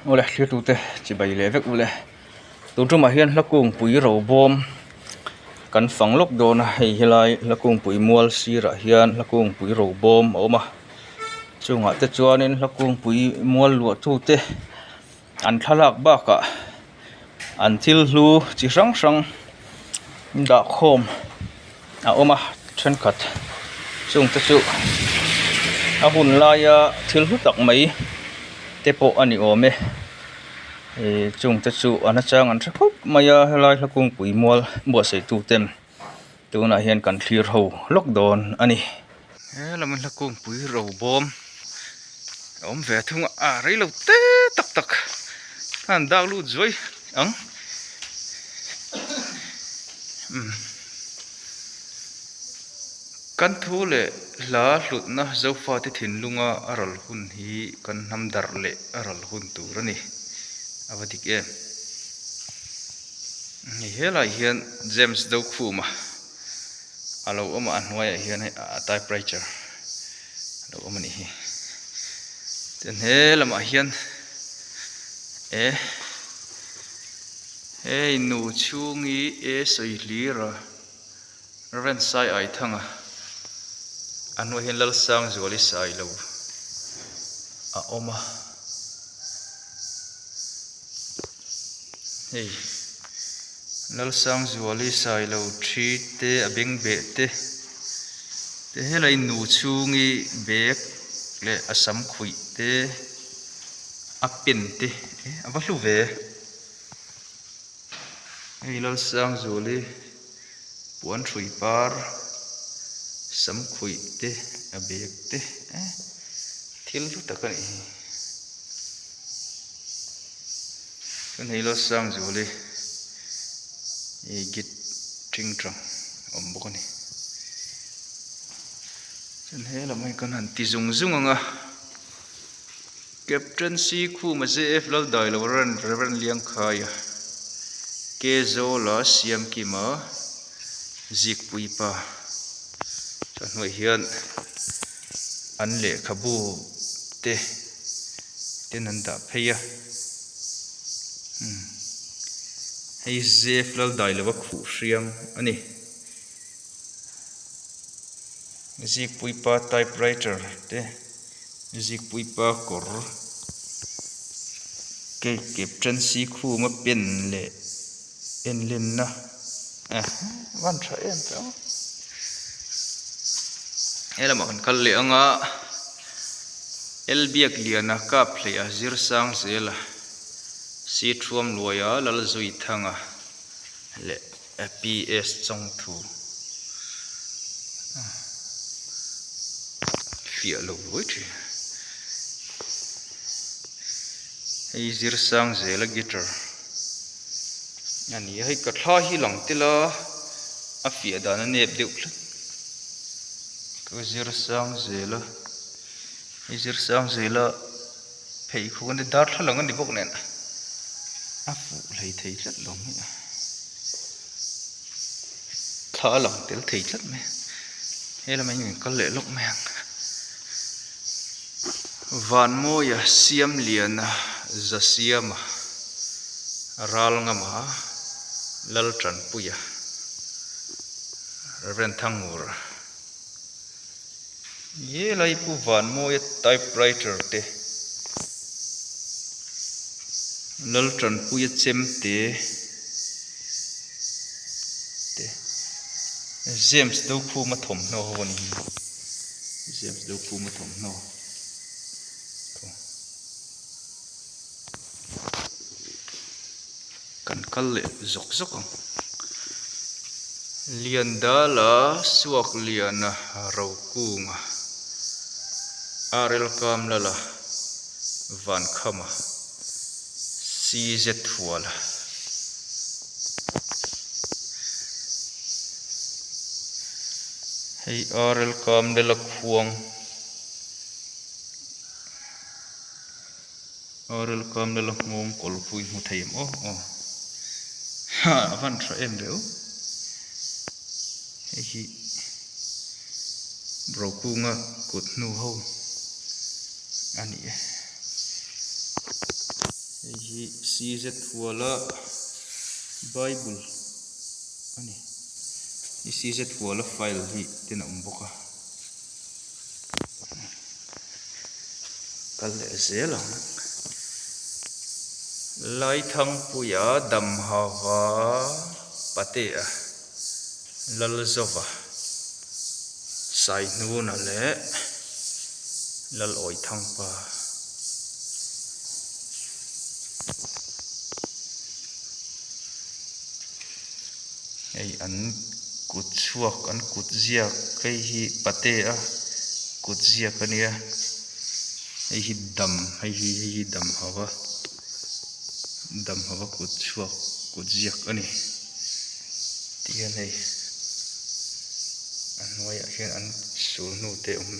Awle thlir tute chibai leh vek ule tun tumah hian hla kungpui ro bawm kan fang lawk dawn a hei helai hla kungpui mual sirah hian hla kungpui ro bawm a awm a chungah te chuanin hla kungpui mual luah tute an thlalak bakah an thil hlu chi hrang hrang dah khawm a awm a thenkhat chung te chu a hun laia thil hlu tak mai te pawh a ni awm e ihh chung te chu a nachang an hre khawp mai a helai hla kungpui mual buatsaih tu ten tunah hian kan thlir ho lawk dawn a ni. He lam hla kungpui ro bawm a awm ve thung a ah rei lo te tak tak a han dak lut zuai ang umm kan thu leh hla hlutna zofate thinlunga a ral hun hi kan hnam darh leh a ral hun tur a ni a va dik em hei helaiah hian James Dokhuma. A lo awm a a hnuaiah hian hei a typewriter a lo awm a nih hi chuan he lamah hian e hei nu chhung hi e sawi hlir a Rev Sai Ai Thanga a hnuaiah hian Lalsangzuali Sailo a awm a. Hei Lalsangzuali Sailo thi te a beng beh te te helai nu chhungi bag leh a sam khuih te a pen te a va hlu ve hei Lalsangzuali puan hrui par sam khuih te a bag te thil hlu tak a nih hi. Chuan hei Lalsangzual hi ih git ṭing ṭang a awm bawk a ni. Chuan he lam hi kan han ti zung zung ang a, Captain Sikhuma JF Laldailo Rev Liangkhaia Kezawla Siamkima Zikpuipa chuan hnuaiah hian an lehkhabu te ten an dah phei a umm hei zef lal dai lova khuh hriam a ni zikpuipa typewriter te zikpuipa kawr cake captain sikhuma pen leh en lenna eh van tha em teh ang he lamah kan kal leh ang a Elbiak Liana kap hleih a zir sang zel a si thuam luai a Lalzui Thanga leh PS Chawngthu fiah lo ruai thin hei zir sang zel a guitar. A ni a hei ka thla hi lang tel a a fiah dan a nep deuh tlat ka zir sang zel a hei zir sang zel a pheikhawk a ni darthlalang a ni bawk nen a fuh hlei thei tlat lo mai a thla a lang tel thei tlat mai a he lamah hian kan kal leh lawk mai ang Vanmawia Siamliana Zasiama Ralngama Laltanpuia Rev Thangura Helai Pu Vanmawia typewriter te Laltanpuia chemte te James Dokhuma thawmhnaw ho a ni hi James Dokhuma thawmhnaw kan kal leh zawk zawk ang Liandala Suakliana Rokunga RL Kamlala Vankhama CZ Huala. Hei RL Kamlala khuang RL Kamlala nghawng kawl pawh i hmu thei em aw aw ha a van tha em ve aw hei hi Rokunga kut hnu ho a ni e. Hei hi CZ Huala Bible a ni. Hei CZ Huala file hi ten a awm bawk a. Kal leh zel ang. Laithangpuia Damhava Patea Lalzova Saihnuna leh Lalawithangpa. Hei an kut chhuak an kut ziak hei hi Patea kut ziak a nia hei hi dam hei hi hei hi dam ho va dam ho va kut chhuak kut ziak a ni tihian hei a hnuaiah hian an sul hnu te a awm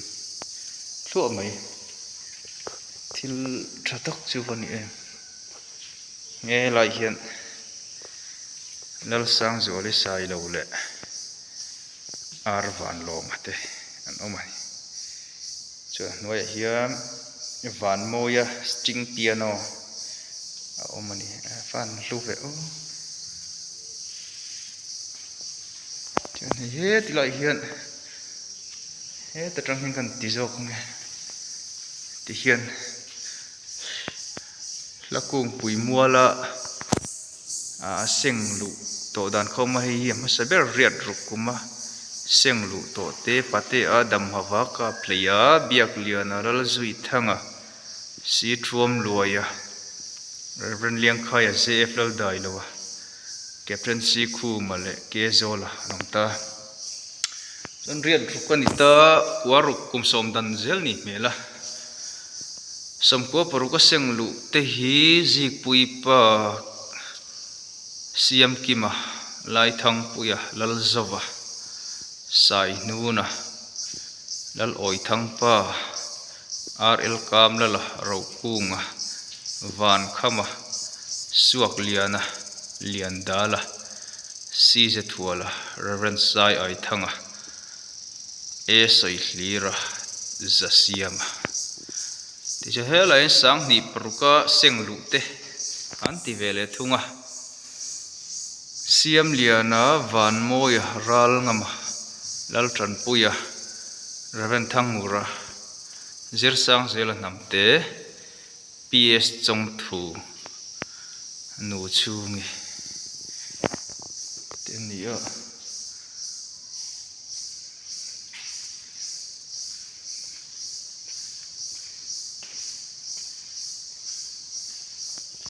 thluah mai thil tha tak chu va ni em. Nge lai hian Lalsangzuali Sailo leh Ar Vanlawma te an awm a ni. Chuan a hnuaiah hian Vanmawia string piano a awm a ni. A van hlu ve aw. Chuan hei heti lai hian heta tang hian kan ti zawk ang e tihian. Hla kungpui muala ah seng luh tawh dan khawm a hei hi a hmasa ber riat ruk kum a seng luh tawh te patea damhava kap hlei a biakliana lalzuithanga si thuam luaia Rev Liangkhaia JF Laldailoa Captain C Khuma leh K Zawla an awm ta chuan riat ruk a ni ta kua ruk kum sawm dan zel ni hmel a. Sawmkua paruk a seng luh te hi Zikpui pa Siamkima, Laithangpuia, Lalzova, Saihnuna, Lalawithangpa, RL Kamlala, Rokunga, Vankhama, Suakliana, Liandala, Sizethuala, Rev Saiaithanga, E Sawihlira za siam a. Tichuan helaiah hian sanghnih paruka seng luh te an ti ve leh thung a. Siamliana Vanmawia Ralngama Laltanpuia Rev Thangura Zirsangzela Hnamte PS Chawngthu Nu chhungi te an ni a.